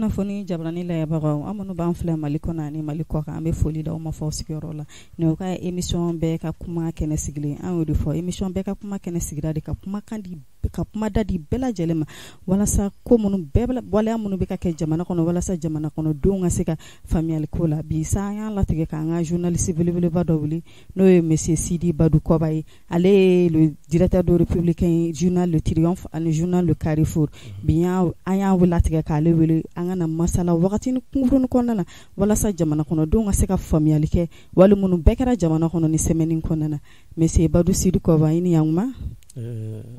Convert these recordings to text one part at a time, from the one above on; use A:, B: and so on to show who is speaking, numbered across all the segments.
A: Kunnafoni jabarani lajɛbagaw, aw minnu b'an filɛ Mali kɔnɔ ani Mali kɔ kan, an bɛ foli d'aw ma fɔ sigiyɔrɔ la. Nin y'aw ka émission bɛɛ ka kuma kɛnɛ sigilen, an y'o de fɔ, émission bɛɛ ka kuma kɛnɛ sigira de ka kumakan di, ka kumada di bɛɛ lajɛlen ma, walasa ko minnu bɛɛ, waleya minnu bɛ ka kɛ jamana kɔnɔ, walasa jamana kɔnɔdenw ka se ka faamuyali ko la. Bi sa, an y'a latigɛ k'an ka journaliste belebeleba dɔ wele, n'o ye monsieur Sidi Badu Kɔba ye. Ale ye le directeur de républicain, journal Le Triomphe ani journal Le Carrefour. Bi an y'a latigɛ k'ale wele, an ka na masala wagati kunkurunnin kɔnɔna na, walasa jamana kɔnɔdenw ka se ka faamuyali kɛ wale minnu bɛɛ kɛra jamana kɔnɔ ni semaine kɔnɔna na. Monsieur Badu Sidi Kɔba, i ni ɲankuma.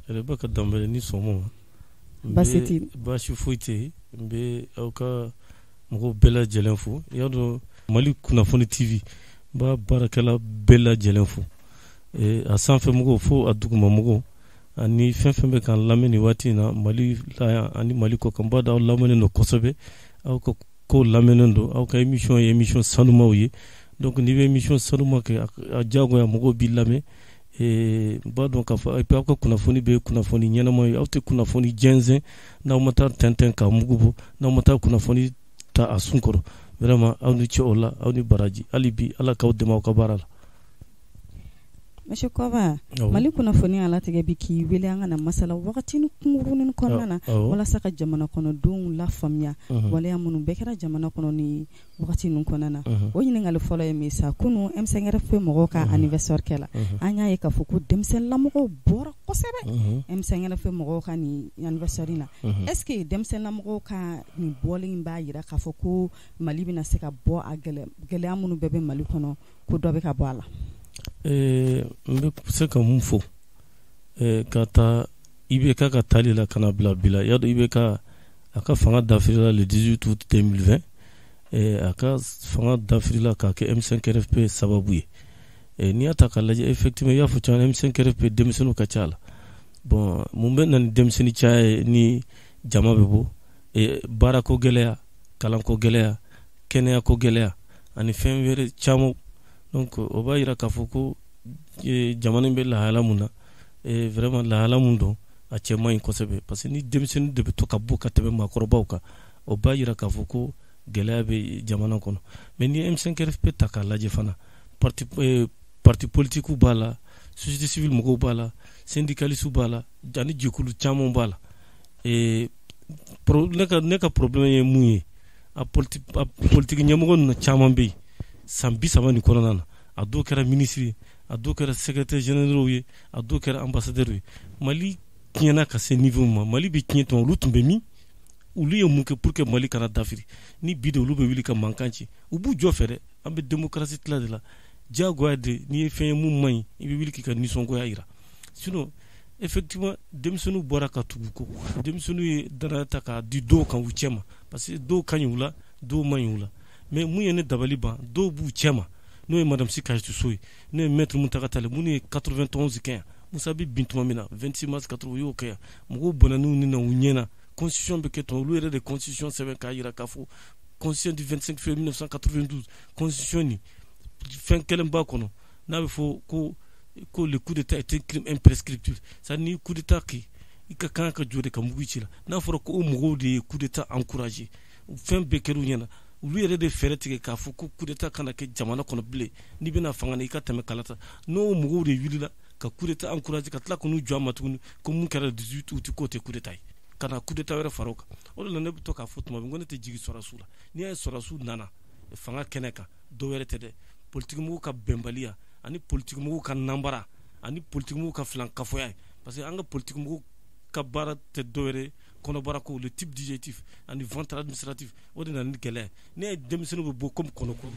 B: Rebaka Danbɛlɛ, ni sɔgɔma.
A: Baasi tɛ.
B: Baasi foyi tɛ yen. N bɛ aw ka mɔgɔw bɛɛ lajɛlen fo. I y'a dɔn, Mali Kunnafoni TV, n b'a baarakɛla bɛɛ lajɛlen fo, a sanfɛ mɔgɔw fo a duguma mɔgɔw, ani fɛn fɛn bɛ k'an lamɛn nin waati in na Mali la yan ani Mali kɔ kan. N b'a dɔn aw lamɛnnen don kosɛbɛ, aw ka kow lamɛnnen don, aw ka émission ye émission sanumaw ye. Donc n'i bɛ émission sanuma kɛ, a diyagoya mɔgɔw b'i lamɛn. N b'a dɔn k'a fɔ, et puis aw ka kunnafoni bɛ kunnafoni ɲɛnama ye. Aw tɛ kunnafoni jɛnsɛn n'aw ma taa tɛntɛn k'a mugu bɔ, n'aw ma taa kunnafoni ta a sun kɔrɔ. Vraiment, aw ni ce o la, aw ni baraji. Hali bi, Ala k'aw dɛmɛ aw ka baara la.
A: Monsieur Kɔba, Mali kunnafoni y'a latigɛ bi k'i wele, an ka na masala wagati kunkurunin kɔnɔna na, walasa ka jamana kɔnɔdenw lafaamuya waleya minnu bɛɛ kɛra jamana kɔnɔ ni wagati ninnu kɔnɔna na. O ɲininkali fɔlɔ ye min sa, kunun M5RFP mɔgɔw ka anniversaire kɛ la, an y'a ye k'a fɔ ko denmisɛnninlamɔgɔw bɔra kosɛbɛ M5RFP mɔgɔw ka nin anniversaire in na. Est ce que denmisɛnninlamɔgɔw ka nin bɔli in b'a jira k'a fɔ ko Mali bɛna se ka bɔ a gɛlɛya minnu bɛɛ bɛ Mali kɔnɔ, ko dɔ bɛ ka bɔ a la?
B: N bɛ se ka mun fɔ ka taa IBK ka taali la ka na bila bi la? I y'a dɔn, IBK a ka fanga dafirila le 18 août 2020. A ka fanga dafirila k'a kɛ M5RFP sababu ye. N'i y'a ta k'a lajɛ, effectivement, i y'a fɔ cogo min, M5RFP denmisɛnninw ka ca la. Bon, mun bɛ na ni denmisɛnnin caya ye ni jama bɛ bɔ? Baarako gɛlɛya, kalanko gɛlɛya, kɛnɛyako gɛlɛya ani fɛn wɛrɛ caman. Donc o b'a yira k'a fɔ ko jamana in bɛ lahala mun na, vraiment lahala mun don, a cɛ man ɲi kosɛbɛ, parce que ni denmisɛnnin de bɛ to ka bɔ ka tɛmɛ maakɔrɔbaw kan, o b'a yira k'a fɔ ko gɛlɛya bɛ jamana kɔnɔ. Mais ni M5RFP ta k'a lajɛ fana, parti politique b'a la, société civile mɔgɔw b'a la, syndicalistes b'a la, ani jɛkulu caman b'a la. Ne ka problème ye mun ye? A politique ɲɛmɔgɔ ninnu caman bɛ yen, san 30 nin kɔnɔna na, a dɔw kɛra ministre ye, a dɔw kɛra secrétaire généraux ye, a dɔw kɛra ambassadeur ye. Mali tiɲɛna ka se niveau ma, Mali bɛ tiɲɛ tuma, olu tun bɛ min? Olu ye mun kɛ pour que Mali kana dafiri? Ni bi de olu bɛ wuli ka mankan ci, u b'u jɔ fɛ dɛ. An bɛ démocratie tila de la, diyagoya de. N'i ye fɛn ye mun man ɲi, i bɛ wuli k'i ka nisɔngoya yira. Sinon effectivement, denmisɛnninw bɔra ka tugu kɔ. Denmisɛnninw ye danaya ta k'a di dɔw kan u cɛ ma, parce que dɔw ka ɲi u la, dɔw man ɲi u la. Mais mun ye ne dabali ban? Dɔw b'u cɛ ma, n'o ye madame Sy Kadiatou Sow ye, n'o ye maître Mountaga Tall, minnu ye 91 kɛ yan. Musa bɛ bin tuma min na, 26 mars 80, u y'o kɛ yan. Mɔgɔw bɔnna n'u ni na u ɲɛna. Constitution bɛ kɛ tuma, olu yɛrɛ de constitution sɛbɛn k'a jira k'a fɔ constitution du 25 février 1992, constitution nin fɛn kelen b'a kɔnɔ n'a bɛ fɔ ko le coup d'état est un crime imprescriptible, c'est à dire ni coup d'état kɛ, i ka kan ka jɔ de ka mugu ci la. N'a fɔra ko o mɔgɔw de ye coup d'état encouragé, fɛn bɛɛ kɛra u ɲɛna, olu yɛrɛ de fɛɛrɛ tigɛ k'a fɔ ko coup d'état kana kɛ jamana kɔnɔ bilen, n'i bɛna fanga na, i ka tɛmɛ kalata, n'o mɔgɔw de wulila ka coup d'état encouragé, ka tila k'u jɔ a ma tuguni ko mun kɛra 18 août, k'o tɛ coup d'état ye, ka na coup d'état wɛrɛ fara o kan. O de la ne bɛ to k'a fɔ tuma bɛɛ ko ne tɛ jigin sɔrɔdasiw la. N'i y'a ye sɔrɔdasiw nana fanga kɛnɛ kan, dɔ wɛrɛ tɛ dɛ, politikimɔgɔw ka bɛnbaliya ani politikimɔgɔw ka nanbara ani politikimɔgɔw ka filankafoya ye, parce que an ka politikimɔgɔw ka baara tɛ dɔwɛrɛ, kɔnɔbara ko, le type digestif ani ventre administratif, o de nana ni gɛlɛya ye. Ne ye denmisɛnninw bɛ bɔ comme kɔnɔkulu,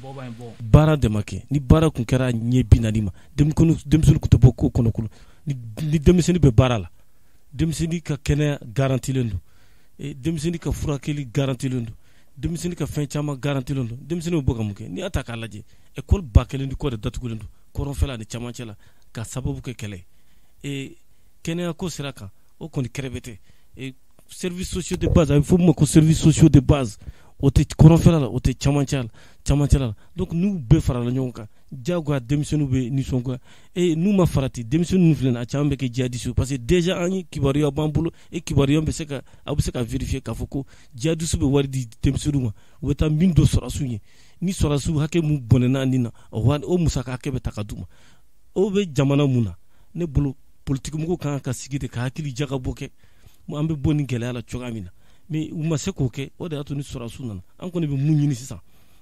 B: baara de ma kɛ. Ni baara tun kɛra ɲɛ 40 ma, denmisɛnnin tun tɛ bɔ ko kɔnɔkulu. Ni denmisɛnnin bɛ baara la, denmisɛnnin ka kɛnɛya garantilen don, denmisɛnnin ka furakɛli garantilen don, denmisɛnnin ka fɛn caman garantilen don. Denmisɛnnin bɛ bɔ ka mun kɛ? N'i y'a ta k'a lajɛ, école 1000 ni kɔ de datugulen don kɔrɔnfɛla ani camancɛ la ka sababu kɛ kɛlɛ ye. Kɛnɛya ko sira kan, o kɔni kɛrɛfɛ tɛ. Services sociaux de base, a bɛ fɔ min ma ko services sociaux de base, o tɛ kɔrɔnfɛla la, o tɛ camancɛ la. Donc n'u bɛɛ farala ɲɔgɔn kan. Diyagoya denmisɛnninw bɛ nisɔngoya. N'u ma farati, denmisɛnninw filɛ, a caman bɛ kɛ djihadiste, parce que déjà an ye kibaruya b'an bolo, e kibaruya bɛ se ka, aw bɛ se ka vérifier k'a fɔ ko djihadiste bɛ wari di denmisɛnninw ma, u bɛ taa min don sɔrɔdasiw ye, ni sɔrɔdasiw hakɛ mun bɔnɛna nin na, o musaka hakɛ bɛ ta ka d'u ma. O bɛ jamana mun na? Ne bolo, politique mɔgɔw kan ka sigi de ka hakili jagabɔ kɛ, an bɛ bɔ nin gɛlɛya la cogoya min na. Mais u ma se k'o kɛ, o de y'a to ni sɔrɔdasiw nana. An kɔni bɛ mun ɲini sisan?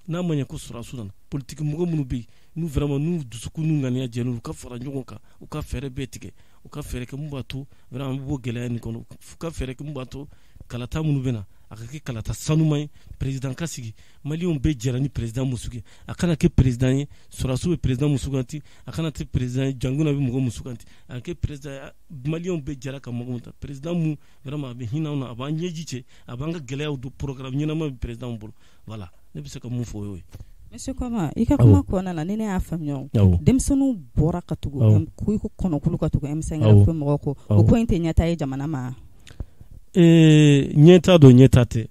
B: N'a ma ɲɛ ko sɔrɔdasiw nana, politique mɔgɔ minnu bɛ yen, n'u vraiment n'u dusukun n'u ŋaniya jɛlen, u ka fara ɲɔgɔn kan, u ka fɛɛrɛ bɛɛ tigɛ, u ka fɛɛrɛ kɛ mun b'a to vraiment an bɛ bɔ gɛlɛya nin kɔnɔ, u ka fɛɛrɛ kɛ mun b'a to kalata minnu bɛ na, a ka kɛ kalata sanuman ye, président ka sigi, maliyɛnw bɛɛ jɛra ni président mun sugu ye, a kana kɛ président ye sɔrɔdasiw bɛ président mun suganti, a kana kɛ président ye Djanguna bɛ mɔgɔ mun suganti, a ka kɛ président ye maliyɛnw bɛɛ jɛra ka mɔgɔ mun ta, président mun vraiment a bɛ hinɛ anw na, a b'an ɲɛji cɛ, a b'an ka gɛlɛyaw don, programme ɲɛnama bɛ président bolo. Voilà, ne bɛ se ka mun fɔ, o y'o ye.
A: Monsieur Koma, i ka kuma kɔnɔna la, ni ne y'a faamuya, denmisɛnninw bɔra ka tugu ko kɔnɔkulu ka tugu M5 RFP mɔgɔw kɔ, o ko in tɛ ɲɛtaa ye jamana ma?
B: Ɲɛtaa don, ɲɛtaa tɛ.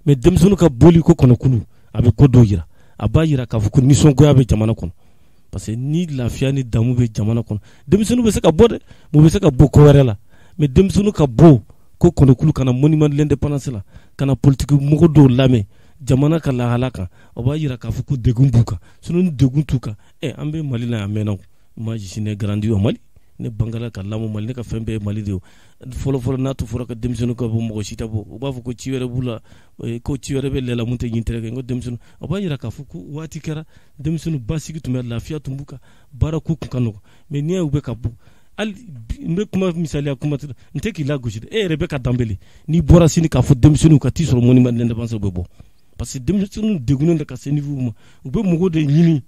B: Mais denmisɛnninw ka boli ko kɔnɔkulu, a bɛ ko dɔw jira. A b'a jira k'a fɔ ko nisɔngoya bɛ jamana kɔnɔ, parce que ni lafiya ni damu bɛ jamana kɔnɔ, denmisɛnninw bɛ se ka bɔ dɛ, u bɛ se ka bɔ ko wɛrɛ la. Mais denmisɛnninw ka bɔ ko kɔnɔkulu ka na monument de l'indépendance la, ka na politique mɔgɔ dɔw lamɛn jamana ka lahala kan, o b'a jira k'a fɔ ko degun b'u kan. Sinon ni degun t'u kan, an bɛ Mali la yan a mɛnna o. Moi, je suis né grandi au Mali, ne bangera ka lamɔ Mali, ne ka fɛn bɛɛ ye Mali de ye. Fɔlɔ fɔlɔ, n'a tun fɔra ka denmisɛnninw ka bɔ, mɔgɔ si tɛ bɔ, u b'a fɔ ko ci wɛrɛ b'u la, ko ci wɛrɛ bɛ lɛ la mun tɛ ɲin tɛrɛ kɛ. N ko denmisɛnninw, o b'a jira k'a fɔ ko waati kɛra denmisɛnninw basigi tun bɛ, lafiya tun b'u kan, baara ko tun ka nɔgɔn. Mais n'i y'a ye u bɛ ka bɔ, hali n bɛ kuma misaliya kuma tɛ, n tɛ k'i lagosi dɛ, e yɛrɛ bɛ ka danbele, n'i bɔra sini k'a fɔ denmisɛnninw ka t'i sɔrɔ monument de l'indépendance, u bɛ bɔ, parce que denmisɛnninw degunnen de ka se niveau ma, u bɛ mɔgɔ de ɲini,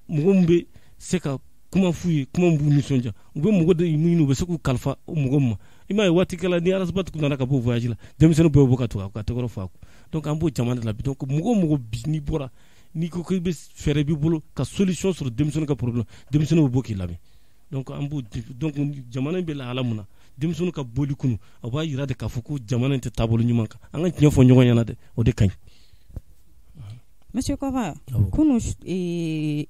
B: mɔgɔ min bɛ se ka kuma f'u ye, kuma min b'u nisɔndiya, u bɛ mɔgɔ de ɲini, u bɛ se k'u kalifa o mɔgɔ min ma. I m'a ye waati kɛla ni Ras Bath nana ka bɔ voyage la, denmisɛnninw bɛɛ bɛ bɔ ka tugu a ka tɛgɛrɛ fɔ a kun. Donc an b'o jamana de la bi. Donc mɔgɔ o mɔgɔ bi n'i bɔra, n'i ko k'i bɛ fɛɛrɛ b'i bolo ka solution sɔrɔ denmisɛnninw ka problème, denmisɛnninw bɛ bɔ k'i lamɛn. Donc an b'o, donc jamana in bɛ lahala mun na, denmisɛnninw ka bɔli kunu, a b'a jira de k'a fɔ ko jamana in tɛ taabolo ɲuman kan. An ka tiɲɛ fɔ ɲɔgɔn ɲɛna dɛ, o de ka ɲi.
A: Monsieur Koma, kunu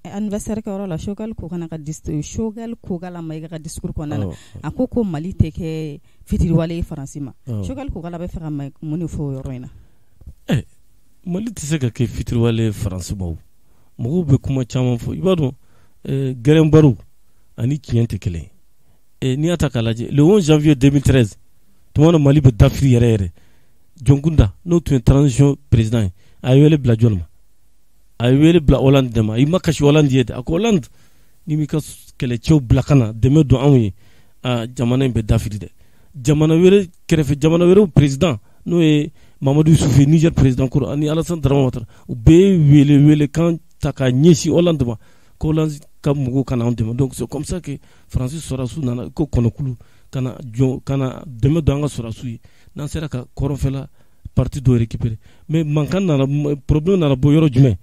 A: anniversaire kɛyɔrɔ la, Choguel Kokala ka Choguel Kokala Maïga ka discours kɔnɔna na, a ko ko Mali tɛ kɛ fitiriwale ye Faransi ma. Choguel Kokala bɛ fɛ ka mun de fɔ o yɔrɔ in na?
B: Mali tɛ se ka kɛ fitiriwale ye Faransi ma o. Mɔgɔw bɛ kuma caman fɔ, i b'a dɔn, gɛrɛnbaro ani tiɲɛ tɛ kelen ye. N'i y'a ta k'a lajɛ, le 11 janvier 2013, tuma na Mali bɛ dafiri yɛrɛ yɛrɛ. Dioncounda, n'o tun ye transition président ye, a ye wele bila jɔn ma? A ye wele bila Hollande de ma. I ma kasi Hollande ye dɛ, a ko Hollande, n'i m'i ka kɛlɛcɛw bila ka na dɛmɛ don anw ye, jamana in bɛ dafiri dɛ. Jamana wɛrɛ kɛrɛfɛ, jamana wɛrɛw président, n'o ye Mamadou Issoufou ye, Niger président kɔrɔ, ani Alassane Dramane Ouattara, u bɛɛ ye wele welekan ta ka ɲɛsin Hollande ma, ko Hollande ka mɔgɔw ka na anw dɛmɛ. Donc c'est comme ça que Faransi sɔrɔdasiw nana ko kɔnɔkulu ka na jɔ, ka na dɛmɛ don an ka sɔrɔdasiw ye, n'an sera ka kɔrɔnfɛla parti dɔ récupérer. Mais mankan nana, problème nana bɔ yɔrɔ jumɛn?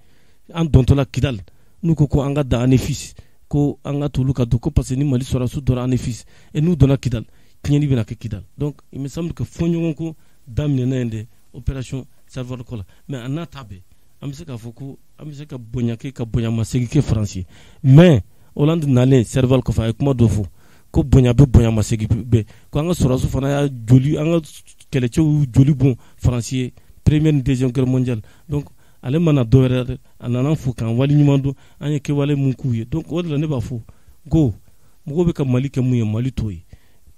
B: An dontɔla Kidal, n'u ko ko an ka dan Anefis, ko an ka t'olu ka don, ko parce que ni Mali sɔrɔdasiw donna Anefis, et n'u donna Kidal, tiɲɛni bɛna kɛ Kidal. Donc il me semble que fɔɲɔgɔnko daminɛna yen de, opération Serval ko la. Mais a n'a ta bɛɛ, an bɛ se k'a fɔ ko an bɛ se ka bonya kɛ, ka bonya masegin kɛ Faransi ye. Mais Hollande nalen Serval kɔfɛ, a ye kuma dɔ fɔ ko bonya bɛ bonya masegin bɛɛ, ko an ka sɔrɔdasiw fana y'a joli, an ka kɛlɛcɛw y'u joli bɔn Faransi ye première ni deuxième guerre mondiale. Donc ale ma na dɔ wɛrɛ dɛ, a nana fo k'an waleɲuman dɔn, an ye kɛwale mun k'u ye. Donc o de la ne b'a fɔ ko mɔgɔw bɛ ka Mali kɛ mun ye, Mali t'o ye.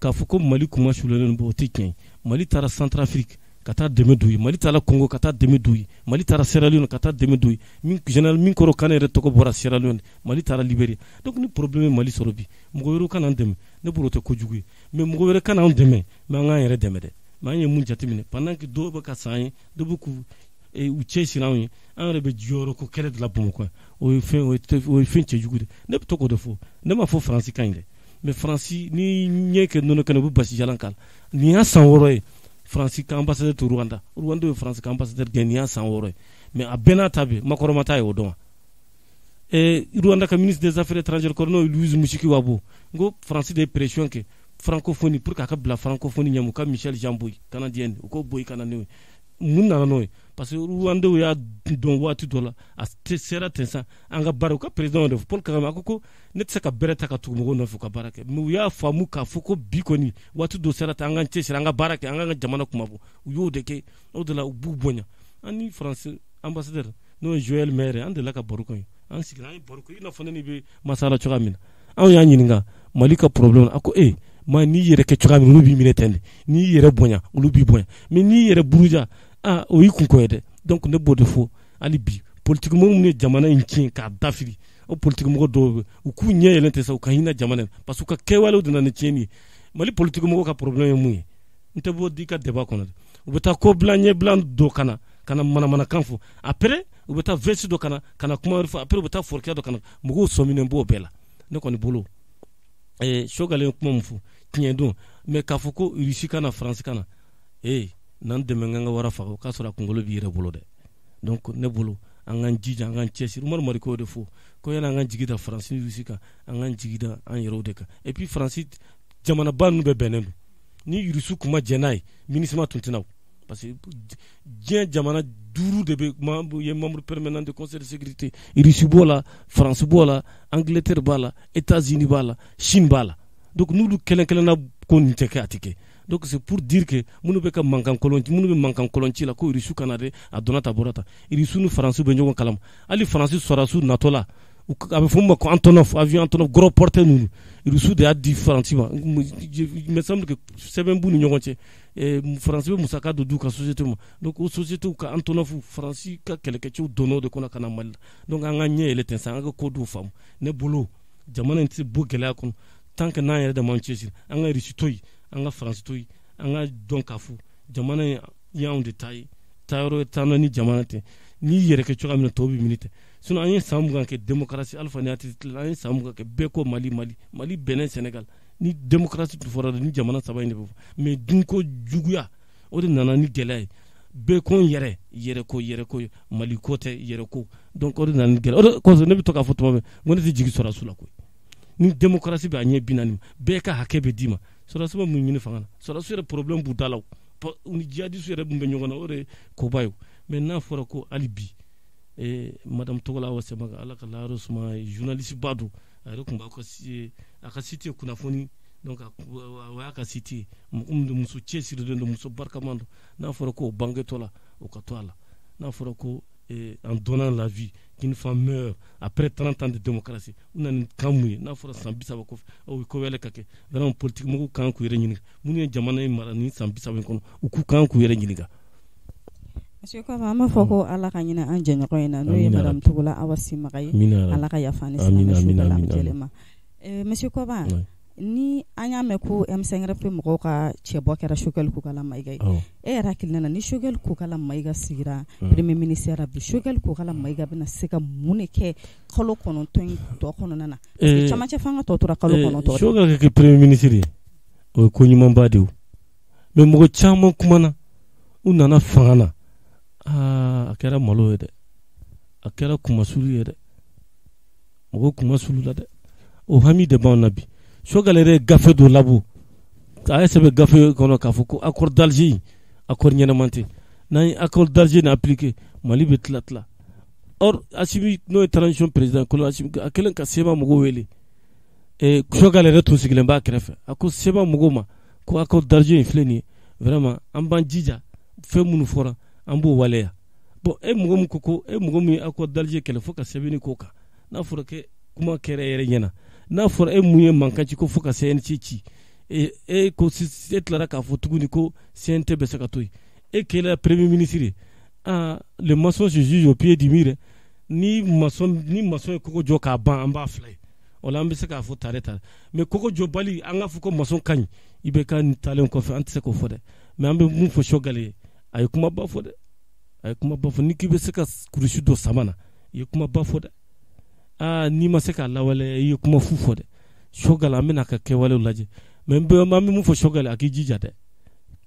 B: K'a fɔ ko Mali kuma sulennen don, o tɛ tiɲɛ ye. Mali taara Centrafrique ka taa dɛmɛ don ye, Mali taara Congo ka taa dɛmɛ don ye, Mali taara Sierra Leone ka taa dɛmɛ don ye, min général min kɔrɔ Kane yɛrɛ tɔgɔ bɔra Sierra Leone, Mali taara Libéria. Donc ni problème ye Mali sɔrɔ bi, mɔgɔ wɛrɛw kana an dɛmɛ, ne bolo o tɛ kojugu ye. Mais mɔgɔ wɛrɛ kana an dɛmɛ, mais an k'an yɛrɛ dɛmɛ dɛ. Mais an ye mun jateminɛ, pendant que dɔw bɛ ka san ye, dɔw bɛ k'u u cɛ siri anw ye, an yɛrɛ bɛ jɔyɔrɔ ko kɛlɛ de la Bamakɔ yan. O ye fɛn, o ye tɛ, o ye fɛn cɛjugu de. Ne bɛ to k'o de fɔ, ne m'a fɔ Faransi ka ɲi dɛ, mais Faransi ni ɲɛ kɛ nɔnɔ kɛnɛ, u bɛ basi jalan k'a la. Nin y'a san 6 ye Faransi ka ambassadeur to Rwanda, Rwanda ye Faransi ka ambassadeur gɛn, nin y'a san 6 ye. Mais a bɛɛ n'a ta bɛɛ, Macron ma taa ye o dɔn wa? Rwanda ka ministre des affaires étrangères kɔrɔ, n'o ye Louise Mushikiwabo, n ko Faransi de ye pression kɛ francophonie pour k'a ka bila francophonie ɲɛma, u ka Michel Jean Boyi, canadien, u k'o boyi ka na n'o ye. Mun nana n'o ye? Parce que Rwandais y'a dɔn waati dɔ la, a sera ten sa, an ka baara, u ka président de Paul Kagame, a ko ko ne tɛ se ka bɛrɛ ta ka tugu mɔgɔw nɔfɛ ka baara kɛ. Mais u y'a faamu k'a fɔ ko bi kɔni waati dɔ sera ten, an k'an cɛsiri, an ka baara kɛ, an k'an ka jamana kunmabɔ. U y'o de kɛ, o de la u b'u bonya. An ni France ambassadeur, n'o ye Joël Meyer, an delila ka baro kɛ, an sigira, an ye baro kɛ i n'a fɔ ne ni bɛ masala cogoya min na. Anw y'a ɲininka Mali ka problème, a ko e ma n'i yɛrɛ kɛ cogoya min, olu b'i minɛ ten de. N'i yɛrɛ bonya, olu b'i bonya, mais n'i yɛrɛ buruja, ah, o y'i kunko ye dɛ. Donc ne b'o de fɔ hali bi, politique mɔgɔ minnu ye jamana in tiɲɛ k'a dafiri, o politique mɔgɔ dɔw bɛ, u k'u ɲɛ yɛlɛn tɛ sa, u ka hinɛ jamana in, parce que u ka kɛwalew de nana ni tiɲɛni ye. Mali politique mɔgɔw ka problème ye mun ye? N tɛ bɔ di ka débat kɔnɔ dɛ. U bɛ taa ko bila ɲɛbila dɔ ka na ka na manamanakan fɔ, après u bɛ taa veste dɔ ka na ka na kuma wɛrɛ fɔ, après u bɛ taa forokɛ dɔ ka na, mɔgɔw sɔminen b'o bɛɛ la. Ne kɔni bolo, Choguel ye kuma min fɔ, tiɲɛ don, mais k'a fɔ ko Russie ka na, France ka na, n'an dɛmɛ k'an ka wara faga, o k'a sɔrɔ a kunkolo b'i yɛrɛ bolo dɛ. Donc ne bolo, an k'an jija, an k'an cɛsiri. Umaru Mariko y'o de fɔ ko yanni an k'an jigi da France ni Russie kan, an k'an jigi da an yɛrɛw de kan. Et puis France jamanaba ninnu bɛɛ bɛnnen don ni Russie kuma jɛ n'a ye, MINUSMA tun tɛna o, parce que diɲɛ jamana 5 de bɛ ye membre permanent de Conseil de sécurité. Russie b'o la, France b'o la, Angleterre b'a la, États-Unis b'a la, Chine b'a la. Donc n'olu kelen kelenna ko nin tɛ kɛ, a tɛ kɛ. Donc c'est pour dire que minnu bɛ ka mankan kolon, minnu bɛ mankan kolon ci la ko Russie kana dɛ, a donna ta bɔra ta, Russie ni France bɛ ɲɔgɔn kalama. Hali France sɔrɔdasiw natɔ la, a bɛ fɔ min ma ko Antonov, avion Antonov gros porteur ninnu, Russie de y'a di France ma. Il me semble que sɛbɛn b'u ni ɲɔgɔn cɛ, France bɛ musaka dɔ d'u ka société ma. Donc o société ka Antonov, France ka kɛlɛkɛcɛw donn'o de kɔnɔ ka na Mali la. Donc an ka ɲɛ yɛlɛ ten sa, an ka ko dɔw faamu. Ne bolo, jamana in tɛ bɔ gɛlɛya kɔnɔ tant que n'an yɛrɛ de m'an cɛsiri. An ka Russie to yen, an ka France to yen, an ka dɔn k'a fɔ jamana in y'anw de ta ye, taayɔrɔ t'an na ni jamana tɛ. N'i yɛrɛ kɛ cogoya min na, tɔw bɛ minɛ ten. Sinon an ye san 20 kɛ démocratie, Alpha ni ATT tile, an ye san 20 kɛ, bɛɛ ko Mali, Mali, Mali, Benin, Sénégal. Ni démocratie tun fɔra, ni jamana saba in de bɛ fɔ. Mais dunko juguya, o de nana ni gɛlɛya ye. Bɛɛ ko n yɛrɛ, yɛrɛ ko, yɛrɛ ko, Mali ko tɛ, yɛrɛ ko. Donc o de nana ni gɛlɛya. O de kosɔn ne bɛ to k'a fɔ tuma bɛɛ, n ko ne tɛ jigin sɔrɔdasiw la koyi. Ni démocratie bɛ a ɲɛ 40, bɛɛ ka hakɛ bɛ d'i ma. Sɔrɔdasiw bɛ mun ɲini fanga na? Sɔrɔdasiw yɛrɛ problème b'u da la, u ni djihadistes yɛrɛ mun bɛ ɲɔgɔn na, o de ye koba ye. Mais n'a fɔra ko hali bi, madame Togola Awa Semaga, Ala ka lahara suma, journaliste ba don, a yɛrɛ tun b'a ka a ka site ye kunnafoni, donc o y'a ka site ye. Mɔgɔ min don, muso cɛsirilen don, muso barikama don. N'a fɔra ko o bangetɔ la, o ka to a la. N'a fɔra ko en donnant la vie qu'une femme meurt après 30 ans de démocratie, u nana ni kan mun ye? N'a fɔra san 30 kɔfɛ, o ko wɛrɛ ka kɛ, vraiment politique mɔgɔw kan k'u yɛrɛ ɲininka. Minnu ye jamana in mara ni san 30 in kɔnɔ, u k'u kan k'u yɛrɛ ɲininka.
A: Monsieur Kaba, an b'a fɔ ko Ala ka ɲinɛ an jɛɲɔgɔn in na, n'o ye madame Togola Awa Simaga ye. Ala ka yafa ni silamɛ su bɛɛ lajɛlen ma. Monsieur Kaba, ni an y'a mɛn ko M5RFP mɔgɔw ka cɛbɔ kɛra Choguel Kokalla Maïga ye, e yɛrɛ hakilina na, ni Choguel Kokalla Maïga sigira premier ministre la bi, Choguel Kokalla Maïga bɛna se ka mun de kɛ kalo 9 in tɔ kɔnɔna na? Parce que camancɛ fanga tɔ tora kalo 9.
B: Choguel ka kɛ premier ministre ye, o ye ko ɲumanba de ye. Mais mɔgɔ caman kumana, u nana fanga na, aa, a kɛra malo ye dɛ, a kɛra kumasulu ye dɛ, mɔgɔw kumasulu la dɛ. O hami de b'anw na bi. Choguel yɛrɛ ye gafe dɔ labɔ, a ye sɛbɛn gafe kɔnɔ k'a fɔ ko accord d'Alger, accord ɲɛnama tɛ. N'an ye accord d'Alger nin appliqué, Mali bɛ tila tila. Or Assimi, n'o ye transition président colonel Assimi, a kɛlen ka CMA mɔgɔw wele, Choguel yɛrɛ tun sigilen b'a kɛrɛfɛ, a ko CMA mɔgɔw ma ko accord d'Alger in filɛ nin ye, vraiment an b'an jija, fɛn minnu fɔra an b'o waleya. Bon, e mɔgɔ min ko ko e mɔgɔ min ye accord d'Alger kɛlɛ fo ka sɛbɛnni k'o kan, n'a fɔra k'e kuma kɛra e yɛrɛ ɲɛna, n'a fɔra e mun ye mankan ci ko fo ka CNT ci, e ko e tilara k'a fɔ tuguni ko CNT bɛ se ka to yen, e kɛra premier ministre ye. Ah, le maçon se juge au pied du mur. Ni maçon ye kogo jɔ k'a ban, an b'a filɛ ye, o la an bɛ se k'a fɔ tare tare. Mais kogo jɔbali, an k'a fɔ ko maçon ka ɲi, i bɛ ka taalen kɔfɛ, an tɛ se k'o fɔ dɛ. Mais an bɛ mun fɔ Choguel ye? A ye kumaba fɔ dɛ, a ye kumaba fɔ. Ni k'i bɛ se ka kurusi dɔ sama na, i ye kumaba fɔ dɛ. Aa, n'i ma se k'a lawaleya, i ye kuma fu fɔ dɛ. Choguel, an bɛna ka kɛwalew lajɛ. Mais an bɛ mun fɔ Choguel? A k'i jija dɛ.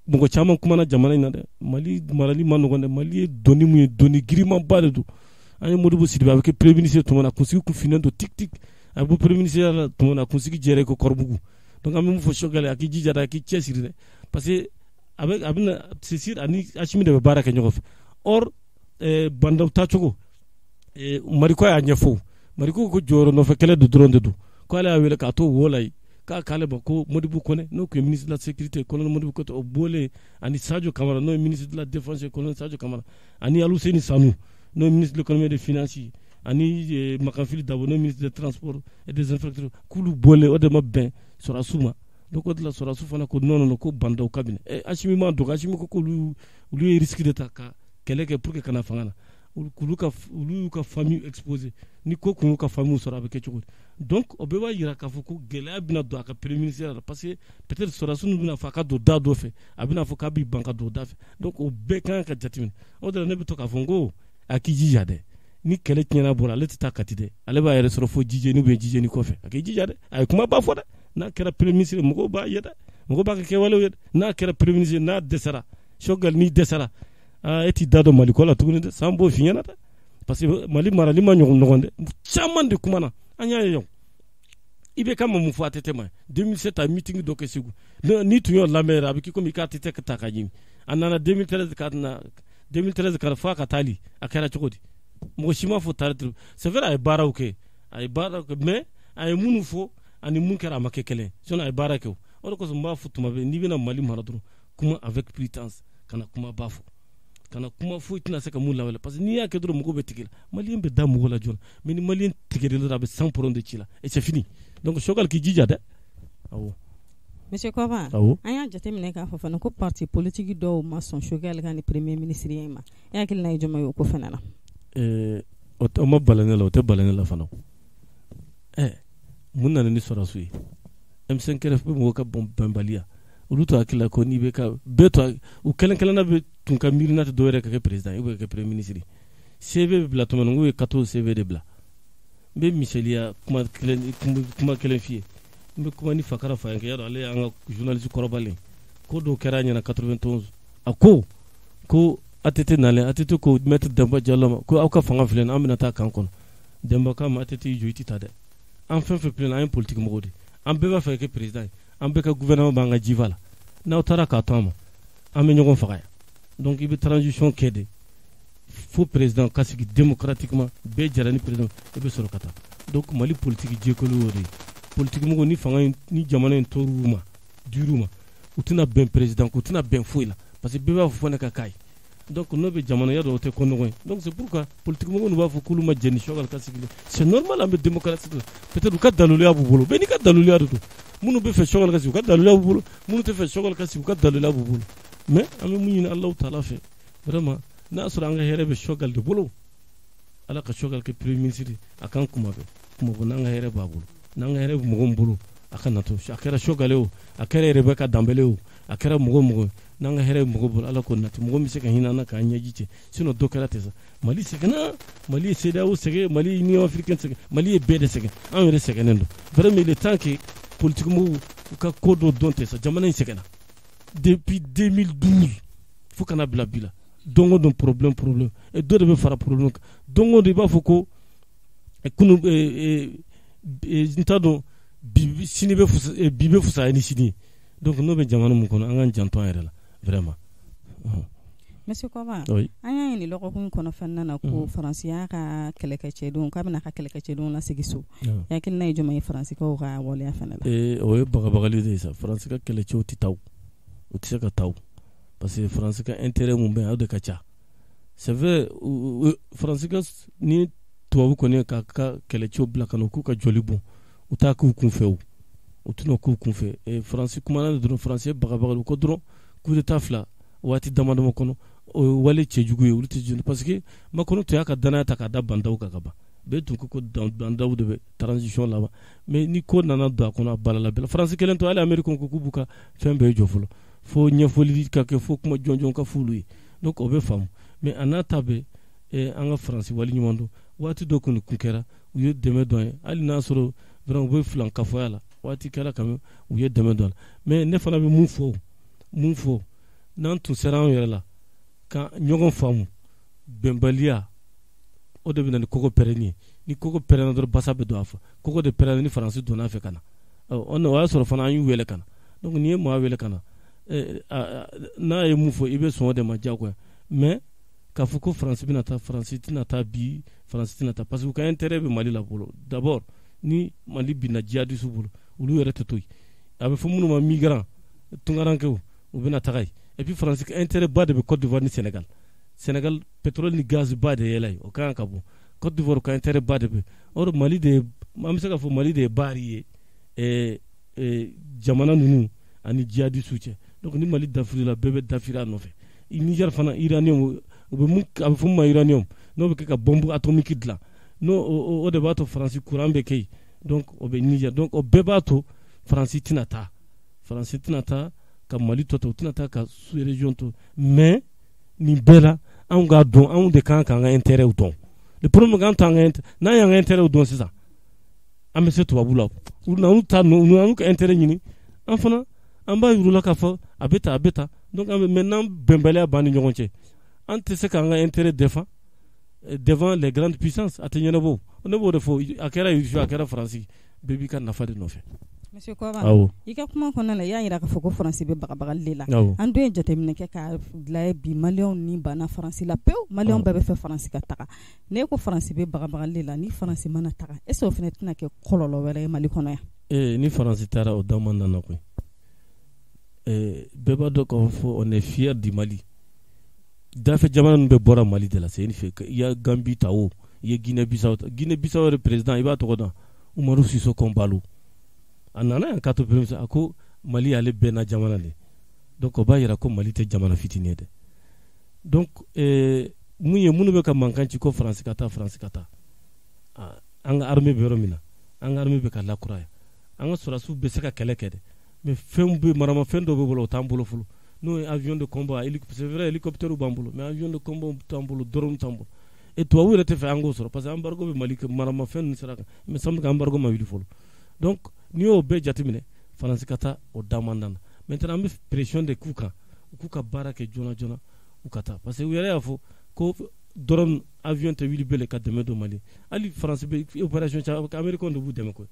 B: Mɔgɔ caman kumana jamana in na dɛ. Mali marali ma nɔgɔn dɛ. Mali ye doni mun ye, doni girimanba de don. An ye Modibo Sidibe, a bɛ kɛ premier ministre tuma min na, kunsigi kun finnen don tik tik. A bɛ bɔ premier ministre la tuma min na, kunsigi jɛra i ko kɔrɔbugu. Donc an bɛ mun fɔ Choguel? A k'i jija dɛ, a k'i cɛsiri dɛ, parce que A bɛna c'est sûr, ani Assimi de bɛ baara kɛ ɲɔgɔn fɛ. Or Bah N'Daw taacogo, Mariko y'a ɲɛfɔ. Mariko ko jɔyɔrɔ nɔfɛ kɛlɛ de dɔrɔn de don, k'ale y'a wele k'a to wo la yen, k'a k'ale ma ko Modibo Kone, n'o tun ye ministre de la sécurité, colonel Modibo Kone, o bɔlen, ani Sadio Camara, n'o ye ministre de la défense, colonel Sadio Camara, ani Aluseni Sanu, n'o ye ministre de l'économie et des finances, ani Makanfili Dabo, n'o ye ministre des transports et des infrastructures, k'olu bɔlen, o de ma bɛn sɔrɔdasiw ma. Donc o de la sɔrɔdasiw fana ko non, non, non, ko Bah N'Daw ka minɛ. Assimi ma dogo, Assimi ko k'olu olu ye risque de ta ka kɛlɛ kɛ pour que ka na fanga na, k'olu ka olu y'u ka famille exposé. Ni ko kun y'u ka famille sɔrɔ, a bɛ kɛ cogo di? Donc o bɛɛ b'a jira k'a fɔ ko gɛlɛya bɛna don a ka premier ministre la, parce que peut-être sɔrɔdasiw bɛna fɔ a ka don da dɔ fɛ, a bɛna fɔ k'a b'i ban ka don da fɛ. Donc o bɛɛ kan ka jateminɛ. O de la ne bɛ to k'a fɔ n ko a k'i jija dɛ, ni kɛlɛ tiɲɛna bɔra, ale tɛ taa Kati dɛ, ale b'a yɛrɛ sɔrɔ fo Jijeni ou bien Jijeni kɔfɛ. A k'i jija dɛ, a ye kumaba fɔ dɛ. N'a kɛra premier ministre, mɔgɔw b'a ye dɛ, mɔgɔw b'a kɛ kɛwalew ye dɛ. N'a kɛra premier ministre, n'a dɛsɛra, Choguel n'i dɛsɛra, aa, e t'i da dɔn Mali ko la tuguni dɛ, san b'o f'i ɲɛna dɛ, parce que Mali marali ma ɲɔgɔn nɔgɔn dɛ. Caman de kumana, an y'a ye o. IBK ma mun fɔ ATT ma 2007? A ye meeting dɔ kɛ Segu, n'i tun y'o lamɛn yɛrɛ, a bɛ k'i komi i ka ATT ta k'a ɲimi. A nana 2013 ka na, 2013 ka fɔ a ka taali, a kɛra cogo di? Mɔgɔ si ma fɔ tari. C'est vrai, a ye baaraw kɛ, a ye baaraw kɛ, mais a ye minnu fɔ ani mun kɛra, a ma kɛ kelen. Sinon a ye baara kɛ. O de kosɔn n b'a fɔ tuma bɛɛ, n'i bɛna Mali mara dɔrɔn, kuma avec prudence, kana kuma ba fɔ, kana kuma foyi tɛna se ka mun lawale, parce que n'i y'a kɛ dɔrɔn, mɔgɔw bɛ tigɛ la. Maliyɛn bɛ da mɔgɔ la joona, mais ni maliyɛn tigɛra dɔrɔn, a bɛ 100 pɔrɔn de ci la et c'est fini. Donc Choguel k'i jija dɛ, awɔ.
A: Monsieur Kɔba,
B: awɔ.
A: An y'a jateminɛ k'a fɔ fana ko parti politique dɔw ma sɔn Choguel ka ni premier ministre in ma. E hakilina ye jumɛn ye o ko fana na?
B: O ma bala ne la, o tɛ bala ne la fana. Mun nana ni sɔrɔdasiw ye? M5 RFP mɔgɔw ka bɛnbaliya, olu to hakili la ko n'i bɛ ka bɛɛ to u kelen kelenna bɛ tun ka miirina tɛ dɔw yɛrɛ ka kɛ président ye ou bien ka kɛ premier ministre. CV bɛ bila tuma min na, n k'u ye 14 CV de bila. N bɛ misaliya kuma kelen, kuma kelen f'i ye. N bɛ kuma ni Fakara Fayanke, y'a dɔn ale y'an ka journaliste kɔrɔbalen. Ko dɔw kɛra a ɲɛna 91, a ko ko ATT nalen, ATT ko maître Demba Diallo ma ko aw ka fanga filɛ nin, an bɛna taa camp kɔnɔ. Demba k'a ma, ATT y'i jɔ, i tɛ taa dɛ, an fɛn fɛn filɛ nin, an ye politique mɔgɔw de, an bɛɛ b'a fɛ ka kɛ président ye, an bɛɛ ka gouvernement b'an ka jifa la, n'aw taara k'a to an ma, an bɛ ɲɔgɔn faga yan. Donc i bɛ transition kɛ de fo président ka sigi démocratiquement, bɛɛ jɛra ni président, i bɛ sɔrɔ ka taa. Donc Mali politique jɛkulu y'o de ye. Politique mɔgɔw, ni fanga in ni jamana in tor'u ma, dir'u ma, u tɛna bɛn président ko, u tɛna bɛn foyi la, parce que bɛɛ b'a fɔ fo ne ka k'a ye. Donc n'o bɛ jamana ya dɔn, o tɛ ko nɔgɔn ye. Donc c'est pourquoi politique mɔgɔw b'a fɔ k'olu ma jɛn ni Choguel ka sigi. C'est normal, an bɛ démocratie la. Peut-être u ka daluya b'u bolo, bɛɛ n'i ka daluya de don. Minnu bɛ fɛ Choguel ka sigi, u ka daluya b'u bolo, minnu tɛ fɛ Choguel ka sigi, u ka daluya b'u bolo. Mais an bɛ mun ɲini Alahu taala fɛ? Vraiment, n'a sɔrɔ an ka hɛrɛ bɛ Choguel de bolo, Ala ka Choguel kɛ premier ministre, a k'an kuma bɛɛ kuma bɔ. N'an ka hɛrɛ b'a bolo, n'an ka hɛrɛ bɛ mɔgɔ min bolo, a ka na to. A kɛra Choguel ye o, a kɛra Rebeka Danbele o, a kɛra mɔgɔ mɔgɔ, n'an ka hɛrɛ bɛ mɔgɔ bolo, Ala k'o nati, mɔgɔ min bɛ se ka hinɛ an na k'an ɲɛji cɛ. Sinon dɔ kɛra ten sa, Mali sɛgɛnna, Mali ye CEDEAO sɛgɛn, Mali ye Union africaine sɛgɛn, Mali ye bɛɛ de sɛgɛn, anw yɛrɛ sɛgɛnnen don. Vraiment, il est temps que politique mɔgɔw u ka ko dɔ dɔn ten sa. Jamana in sɛgɛnna depuis 2012 fo kana bila bi la. Don o don problème, problème, et dɔ de bɛ fara problème kan. Don o don i b'a fɔ ko kunu, n t'a dɔn, bi sini bɛ fusa, bi bɛ fisaya ni sini ye. Donc n'o bɛ jamana mun kɔnɔ, an k'an janto an yɛrɛ la vraiment.
A: Monsieur Kɔba,
B: oui.
A: An y'a ye nin lɔgɔkun kɔnɔ fana na ko Faransi y'a ka kɛlɛkɛcɛdenw, k'a bɛna ka kɛlɛkɛcɛdenw lasegin so. Hakilina ye jumɛn ye Faransikaw ka waleya fana la?
B: O ye bagabagali de ye sa. Faransi ka kɛlɛcɛw tɛ taa, u tɛ se ka taa, parce que Faransi ka intérêt mun bɛ yen, o de ka ca. C'est vrai, Faransi ka ni tubabu kɔni ye k'a ka kɛlɛcɛw bila ka na k'u ka jɔli bɔn, u t'a k'u kunfɛ, o u tɛna k'u kunfɛ. Faransi kumana de dɔrɔn, Faransi ye bagabagali ko dɔrɔn, coup d'état fila waati dama dama kɔnɔ, o ye wale cɛjugu ye. Olu tɛ jɔ, parce que Macron tun y'a ka danaya ta k'a da Bah N'Daw kan ka ban. Bɛɛ tun ko ko Bah N'Daw de bɛ transition laban, mais ni ko nana don a kɔnɔ, a balala bɛɛ la. Faransi kelen to, hali Amérique ko k'u b'u ka fɛn bɛɛ jɔ fɔlɔ, fo ɲɛfɔli ka kɛ, fo kuma jɔnjɔn ka f'olu ye. Donc o bɛ faamu, mais a n'a ta bɛɛ, an ka Faransi wale ɲuman dɔn. Waati dɔ kɔni kun kɛra, u ye dɛmɛ dɔn ye, hali n'a sɔrɔ vraiment u bɛ filan kafoya la, waati kɛra quand même u ye dɛmɛ dɔn la. Mais ne fana bɛ mun fɔ? N'an tun sera an yɛrɛ la ka ɲɔgɔn faamu, bɛnbaliya o de bɛ na ni koko pɛrɛnni ye. Ni koko pɛrɛnna dɔrɔn, basa bɛ don a fɛ. Koko de pɛrɛnna ni Faransi donna a fɛ ka na, o y'a sɔrɔ fana an y'u wele ka na. Donc n'i ye maa wele ka na, N'a ye mun fɔ, i bɛ sɔn o de ma diyagoya. Mais k'a fɔ ko Faransi bɛna taa, Faransi tɛna taa bi, Faransi tɛna taa, parce que u ka intérêt bɛ Mali la bolo. D'abord, ni Mali binna djihadistes bolo, olu yɛrɛ tɛ to yen. A bɛ fɔ minnu ma migrants, tunkarankew, u bɛna taga yen. Et puis Faransi ka intérêt ba de bɛ Côte d'Ivoire ni Sénégal. Sénégal, pétrole ni gaz ba de yɛlɛ yen, o ka kan ka bɔ. Côte d'Ivoire ka intérêt ba de bɛ. Or Mali de ye, an bɛ se k'a fɔ Mali de ye baari ye jamana ninnu ani djihadistes cɛ. Donc ni Mali dafirila, bɛɛ bɛ dafiri a nɔfɛ. Niger fana, uranium, u bɛ mun, a bɛ fɔ min ma uranium, n'o bɛ kɛ ka bombe atomique dilan, n'o o de b'a to Faransi courant bɛ kɛ yen. Donc o bɛ Niger. Donc o bɛɛ b'a to Faransi tɛna taa, Faransi tɛna taa ka Mali to ten, u tɛna taa ka sous région to. Mais nin bɛɛ la, anw k'a dɔn, anw de kan k'an ka intérêt dɔn. Le problème k'an t'an ka, n'an y'an ka intérêt dɔn sisan, an bɛ se tubabu la, u n'u ta, n'u ka intérêt ɲini, an fana an b'a yir'u la k'a fɔ a bɛ tan, a bɛ tan. Donc an bɛ, maintenant bɛnbaliya b'an ni ɲɔgɔn cɛ, an tɛ se k'an ka intérêt défend devant les grandes puissances, a tɛ ɲɛnabɔ. Ne b'o de fɔ, a kɛra Russie, a kɛra Faransi, bɛɛ b'i ka nafa de nɔfɛ.
A: Monsieur Kɔba, i ka kuma kɔnɔna la, i y'a jira k'a fɔ ko Faransi bɛ bagabagali de la. An dun ye jateminɛ kɛ k'a lajɛ bi, Maliyɛnw ni banna Faransi la pewu, Maliyɛnw bɛɛ bɛ fɛ Faransi ka taga. N'e ko Faransi bɛ bagabagali de la, ni Faransi mana taga, est ce que o fana tɛna kɛ kɔlɔlɔ wɛrɛ ye Mali kɔnɔ yan?
B: Ee, ni Faransi taara, o da man nana koyi. Bɛɛ b'a dɔn k'a fɔ on est fier du Mali. Dafɛ jamana ninnu bɛɛ bɔra Mali de la. C'est une fait. I ye Gambie ta o, i ye Guinée Bissau ta, Guinée Bissau yɛrɛ président, i b'a tɔgɔ dɔn, Umaru Sissoco Embaló, a nana yan k'a to premier ministre, a ko Mali y'ale bɛnna jamana de. Donc o b'a yira ko Mali tɛ jamana fitinin ye dɛ. Donc mun ye minnu bɛ ka mankan ci ko Faransi ka taa, Faransi ka taa, an ka armée bɛ yɔrɔ min na, an ka armée bɛ ka lakuraya, an ka sɔrɔdasiw bɛ se ka kɛlɛ kɛ dɛ. Mais fɛn bɛ, maramafɛn dɔw bɛ bolo, o t'an bolo fɔlɔ, n'o ye avion de combat, c'est vrai, hélicoptère b'an bolo, mais avion de combat t'an bolo, drone t'an bolo. Et tubabu yɛrɛ tɛ fɛ an k'o sɔrɔ, parce que embargo bɛ Mali maramafɛn ninnu sira kan. Mais semble que embargo ma wuli fɔlɔ. Donc n'i y'o bɛɛ jateminɛ, Faransi ka taa, o da man d'an na. Maintenant an bɛ pression de k'u kan, u k'u ka baara kɛ joona joona, u ka taa, parce que u yɛrɛ y'a fɔ ko drone, avion tɛ wuli bele ka dɛmɛ don Mali. Hali Faransi bɛ opération caman, Américain de b'u dɛmɛ koyi,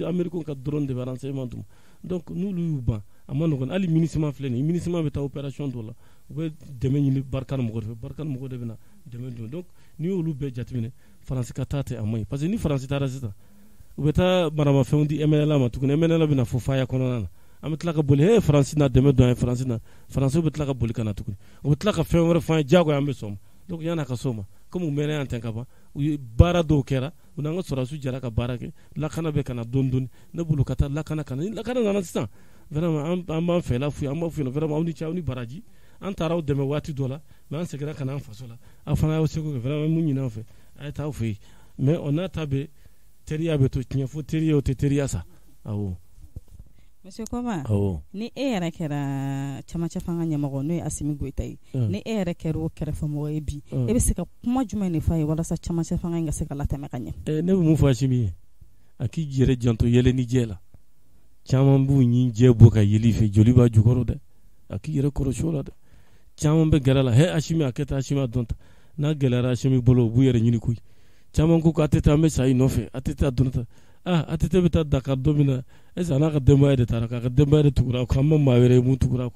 B: Américain ka drone de bɛ renseignement d'u ma. Donc n'olu y'u ban, a ma nɔgɔn. Hali MINUSMA filɛ nin ye, MINUSMA bɛ taa opération dɔ la, u bɛ dɛmɛ ɲini Barkhane mɔgɔw de fɛ, Barkhane mɔgɔw de bɛ na dɛmɛ don. Donc n'i y'olu bɛɛ jateminɛ, Faransi ka taa tɛ, a man ɲi, parce que ni Faransi taara sisan, u bɛ taa maramafɛnw di MNLA ma tuguni. MNLA bɛna fɔ faya kɔnɔna na, an bɛ tila ka boli, he, Faransi na dɛmɛ don an ye, Faransi na, Faransiw bɛ tila ka boli ka na tuguni, u bɛ tila ka fɛn wɛrɛ fɔ an ye, diyagoya an bɛ sɔn ma. Donc yan'a ka s'o ma, komi u mɛnna yan ten ka ban, u ye baara dɔw kɛra, u n'an ka sɔrɔdasiw jɛra ka baara kɛ, lakana bɛ ka na dɔɔni dɔɔni. Ne bolo ka taa lakana ka na, ni lakana nana sisan, vraiment an b'an fɛla f'u ye, an b'a f'u ɲɛna vraiment, aw ni ce, aw ni baraji, an taara aw dɛmɛ waati dɔ la, mais an seginna ka na an faso la, aw fana y'aw seko kɛ, vraiment mun ɲini an fɛ, a ye taa aw fɛ yen. Mais o n'a ta bɛɛ, teriya bɛ to tiɲɛ fo teriya, o tɛ teriya sa, awɔ.
A: Monsieur Kɔba, ni e yɛrɛ kɛra camancɛ fanga ɲɛmɔgɔ, n'o ye Assimi Goïta ye, ni e yɛrɛ kɛra o kɛrɛfɛmɔgɔ ye bi, e bɛ se ka kuma jumɛn de f'a ye walasa camancɛ fanga in ka se ka latɛmɛ ka ɲɛ?
B: Ne bɛ mun fɔ Assimi ye? A k'i yɛrɛ janto yɛlɛ ni jɛ la. Caman b'u ɲin jɛ bɔ ka yeli fɛ, joli b'a jukɔrɔ dɛ. A k'i yɛrɛ kɔlɔsi o la dɛ. Caman bɛ gɛrɛ la, he, Assimi a kɛ tan, Assimi a dɔn tan. N'a gɛlɛyara Assimi bolo, u b'u yɛrɛ ɲini koyi. Caman ko k'a tɛ taa, an bɛ sa i nɔfɛ, a tɛ taa dɔrɔn tan. Ah, ATT bɛ taa Dakar don min na, est ce que a n'a ka denbaya de taara, k'a ka denbaya de tugura kɔ, an ma maa wɛrɛ ye mun tugura kɔ.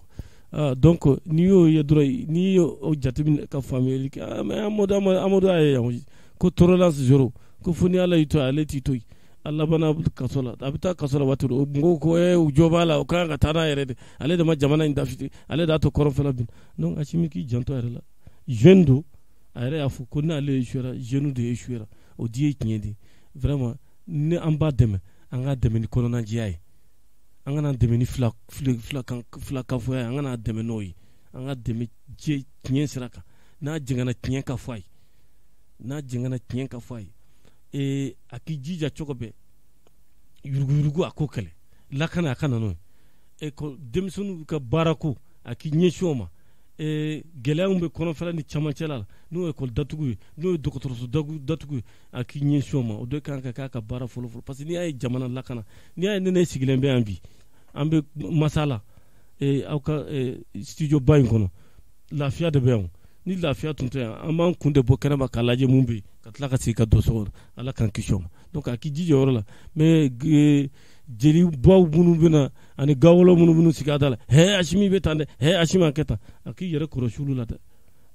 B: Ah, donc n'i y'o ye dɔrɔn, n'i y'o jateminɛ ka faamuyali kɛ, ah, mais Amadu, Amadu y'a ye yan ko tolérance zéro, ko fo ni Ala y'i to yen, ale t'i to yen. A labanna kaso la, a bɛ taa kaso la waati dɔ, mɔgɔw ko u jɔ b'a la, o kan ka taa n'a yɛrɛ de, ale de ma jamana in dafiri, ale de y'a to kɔrɔnfɛla bin. Donc Assimi k'i janto a yɛrɛ la, jeune don, a yɛrɛ y'a fɔ ko n'ale échouera, jeune de échouera, o di ye tiɲɛ de. Vraiment ni an b'a dɛmɛ, an k'a dɛmɛ ni kɔnɔnajɛya ye, an kana dɛmɛ ni fila fila kan fila kafoya ye, an kana dɛmɛ n'o ye, an ka dɛmɛ tiɲɛ sira kan. N'a jɛngɛnna, tiɲɛ ka fɔ a ye, n'a jɛngɛnna, tiɲɛ ka fɔ a ye. A k'i jija cogo bɛɛ, yuruguyurugu a k'o kɛlɛ, lakana a ka na n'o ye, denmisɛnninw ka baarako a k'i ɲɛsin o ma. Gɛlɛya min bɛ kɔnɔfɛla ni camancɛla la, n'o ye ekɔli datugu ye, n'o ye dɔgɔtɔrɔso datugu ye, a k'i ɲɛsin o ma. O de kan ka k'a ka baara fɔlɔ fɔlɔ, parce que n'i y'a ye jamana lakana, n'i y'a ye ne sigilen bɛ yan bi, an bɛ masala aw ka studio ba in kɔnɔ, lafiya de bɛ yan. Ni lafiya tun tɛ yan, an b'an kun de bɔ kɛnɛma k'a lajɛ mun bɛ yen, ka tila ka segin ka don so kɔnɔ. Ala k'an kisi o ma. Donc a k'i jija o yɔrɔ la. Mais Jelibaw minnu bɛ na ani gawolo minnu bɛ sigi a da la, hɛ Asimi bɛ tan dɛ, hɛ Asimi a kɛ tan, a k'i yɛrɛ kɔlɔsi olu la dɛ.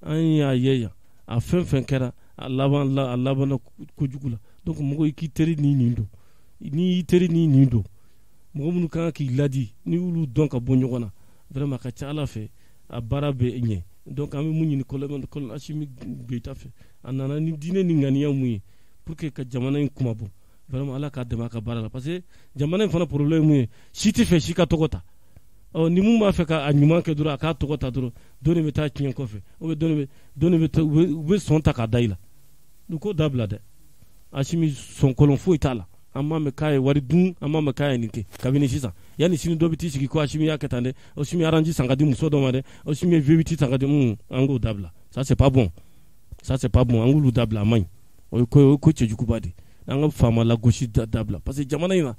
B: An y'a ye yan, a fɛn fɛn kɛra, a laban la, a labanna kojugu la. Donc mɔgɔ i k'i teri ni nin don, n'i y'i teri ni nin don, mɔgɔ minnu kan k'i ladi, n'i y'olu dɔn ka bɔ ɲɔgɔn na, vraiment a ka ca Ala fɛ a baara bɛ ɲɛ. Donc an bɛ mun ɲini colonel Asimi Goyita fɛ, a nana ni diinɛ ni ŋaniya mun ye pour que ka jamana in kuma bɔ, vraiment Ala k'a dɛmɛ a ka baara la. Parce que jamana in fana problème mun ye, si tɛ fɛ si ka tɔgɔ ta. Ɔ ni mun b'a fɛ ka a ɲuman kɛ dɔrɔn, a k'a tɔgɔ ta dɔrɔn, dɔ de bɛ taa tiɲɛ kɔfɛ, ou bien dɔ de bɛ taa, u bɛ sɔn ta k'a da i la. U k'o dabila dɛ. Asimi sɔnkolon foyi t'a la. An m'a mɛn k'a ye wari dun, an m'a mɛn k'a ye nin kɛ. Kabini sisan, yanni sini dɔ bɛ t'i sigi ko Asimi y'a kɛ tan dɛ, Asimi Range san ka di muso dɔ ma dɛ, Asimi ye V8 san ka di, an k'o dabila. Ça c'est pas bon, ça c'est pas bon, an k'olu dabila, a man ɲi. O ye ko cɛjuguba de ye. An ka faama lagosi dabila, parce que jamana in na,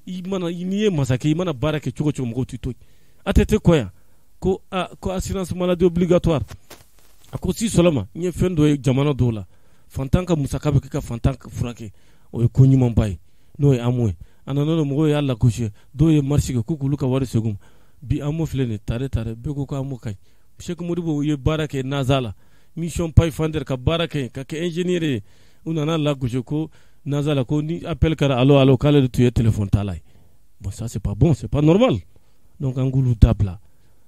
B: i mana, n'i ye masakɛ, i mana baara kɛ cogo cogo, mɔgɔw t'i to yen. ATT kɔ yan ko a ko assurance maladie obligatoire, a ko si seulement n ye fɛn dɔ ye jamana dɔw la, fantan ka musaka bɛ kɛ ka fantan furakɛ, o ye ko ɲumanba ye, n'o ye AMO ye. A nana n'o mɔgɔw y'a lagosi, dɔw ye marche kɛ ko k'olu ka wari segin. Bi AMO filɛ nin ye, tare tare, bɛɛ ko ko AMO ka ɲi. Cheikh Modibo ye baara kɛ NASA la, mission Pathfinder ka baara kɛ, ka kɛ ingénieur ye. U nana lagosi ko NASA la, ko ni appel kɛra allo allo, k'ale de tun ye téléphone tala ye. Bon, ça c'est pas bon, c'est pas normal. Donc an k'olu dabila.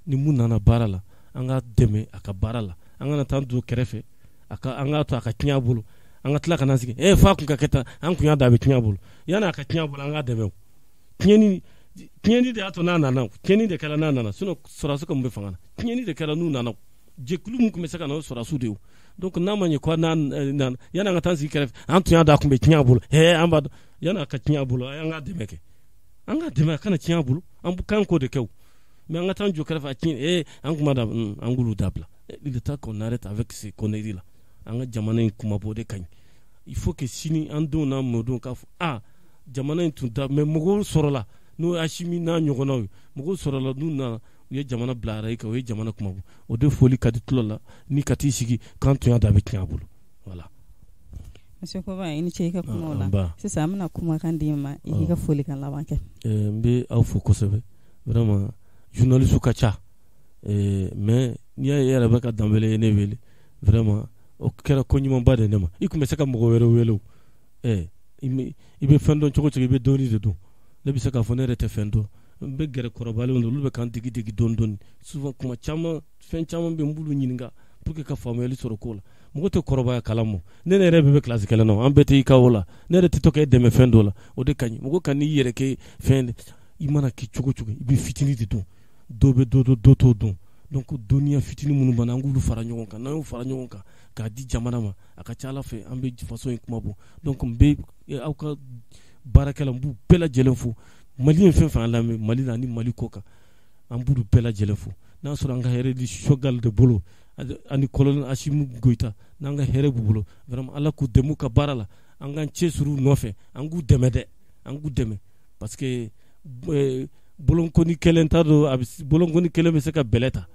B: Ni mun nana baara la, an ka dɛmɛ a ka baara la, an kana taa don kɛrɛfɛ, a ka an k'a to a ka tiɲɛ a bolo, an ka tila ka na sigi fa kun ka kɛ tan, an kun y'a da a bɛ tiɲɛ a bolo. Yanni a ka tiɲɛ a bolo, an k'a dɛmɛ. O tiɲɛni de y'a to n'a nana, o tiɲɛni de kɛra n'a nana, sinon sɔrɔdasi ka mun bɛ fanga na, tiɲɛni de kɛra n'u nana. Jɛkulu min tun bɛ se ka na, o sɔrɔdasiw de ye. Donc n'a ma ɲɛ ko n'a nana, yanni an ka taa sigi kɛrɛfɛ, an tun y'a da a kun bɛ tiɲɛ a bolo, an b'a dɔn, yanni a ka tiɲɛ a bolo, an k'a dɛmɛ kɛ, an k'a dɛmɛ a kana tiɲɛ a bolo, an kan k'o de kɛ o. Mais an ka taa jɔ kɛrɛfɛ a tiɲɛ, an kuma da, an k'olu dabila. Il est temps qu'on arrête avec ces conneries là. An ka jamana in kumabɔ de ka ɲi. Il faut que sini an denw n'an mɔdenw k'a fɔ a jamana in tun da, mais mɔgɔw sɔrɔla n'o ye Asimi n'a ɲɔgɔnnaw ye, mɔgɔw sɔrɔla n'u nana, u ye jamana bila arayi kan, u ye jamana kumabɔ. O de foli ka di tulo la ni ka t'i sigi k'an tun y'a da a bɛ tiɲɛ a bolo. Voilà.
A: Monsieur Koba, i ni ce i ka kumaw la. Sisan an bɛna kumakan d'i ma, i k'i ka folikan laban kɛ.
B: N bɛ aw fo kosɛbɛ, vraiment journaliste ka ca, mais n'i y'a ye e yɛrɛ bɛ ka Danbele ye ne wele, vraiment o kɛra ko ɲumanba de ne ma. I tun bɛ se ka mɔgɔ wɛrɛ wele o, i bɛ fɛn dɔn cogo cogo, i bɛ dɔɔnin de dɔn. Ne bɛ se k'a fɔ ne yɛrɛ tɛ fɛn dɔn, n bɛ gɛrɛ kɔrɔbalenw na, olu bɛ k'an digi digi dɔɔnin dɔɔnin. Souvent kuma caman, fɛn caman bɛ n b'olu ɲininka pour que ka faamuyali sɔrɔ ko la. Mɔgɔ tɛ kɔrɔbaya kalan ma, ne yɛrɛ bɛ kilasi kelen na, an bɛɛ tɛ i ka o la, ne yɛrɛ tɛ to k'e dɛmɛ fɛn dɔ la, o de ka ɲi. Mɔgɔ ka n'i yɛrɛ kɛ fɛn, i mana kɛ cogo cogo, i bɛ fitinin de dɔn, dɔ bɛ dɔ dɔn, dɔ t'o dɔn. Donc dɔnniya fitinin minnu b'an na, an k'olu fara ɲɔgɔn kan. N'an y'o fara ɲɔgɔn kan k'a di jamana ma, a ka ca Ala fɛ an bɛ faso in kuma bɔ. Donc n bɛ aw ka baarakɛla, n b'u bɛɛ lajɛlen fo. Mali ye fɛn fɛn lamɛn Mali la ni Mali kɔ kan, an b'olu bɛɛ lajɛlen fo. N'a sɔrɔ an ka hɛrɛ di Choguel de bolo ani colonel Asimi Goyita, n'an ka hɛrɛ b'u bolo, vraiment Ala k'u dɛmɛ u ka baara la, an k'an cɛsiri u nɔfɛ, an k'u dɛmɛ dɛ, an k'u dɛmɛ, parce que bolonkɔni kelen t'a dɔn, a bɛ bolonkɔni kelen bɛ se ka bɛlɛ ta,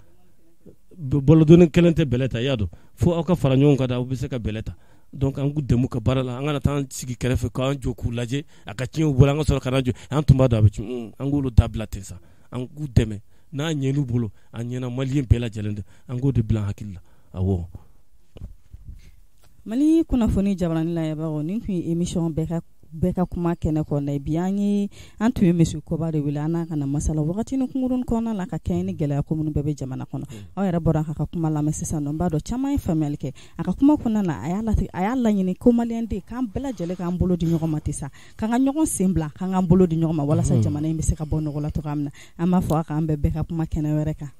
B: bolodonni kelen tɛ bɛlɛ ta, i y'a dɔn, fo aw ka fara ɲɔgɔn kan da, aw bɛ se ka bɛlɛ ta. Donc an k'u dɛmɛ u ka baara la, an kana taa an sigi kɛrɛfɛ k'an jɔ k'u lajɛ, a ka tiɲɛ u bolo, an ka sɔrɔ ka na jɔ, an tun b'a dɔn a bɛ tiɲɛ, an k'olu dabila ten sa, an k'u dɛmɛ. N'a ɲɛn'u bolo, a ɲɛna maliyɛn bɛɛ lajɛlen de, an k'o de bila an hakili la. Awɔ.
A: Mali kunnafoni jabarani layɛbagaw, nin tun ye émission bɛɛ ka kuma kɛnɛ kɔnɔ. Bi an ye an tun ye monsieur Koba de wele, an n'a ka na masala wagati ni kunkurunnin kɔnɔna la, ka kɛɲɛ ni gɛlɛya ko minnu bɛɛ bɛ jamana kɔnɔ. Aw yɛrɛ bɔra k'a ka kuma lamɛn sisan nɔ, n b'a dɔn caman ye faamuyali kɛ a ka kuma kɔnɔna na. A y'a latigɛ, a y'a laɲini ko maliyɛn den k'an bɛɛ lajɛlen k'an bolo di ɲɔgɔn ma ten sa, k'an ka ɲɔgɔn sen bila, k'an k'an bolo di ɲɔgɔn ma walasa jamana in bɛ se ka bɔ nɔgɔ la cogoya min na. An b'a fɔ a k'an bɛɛ ka kuma kɛnɛ wɛrɛ kan.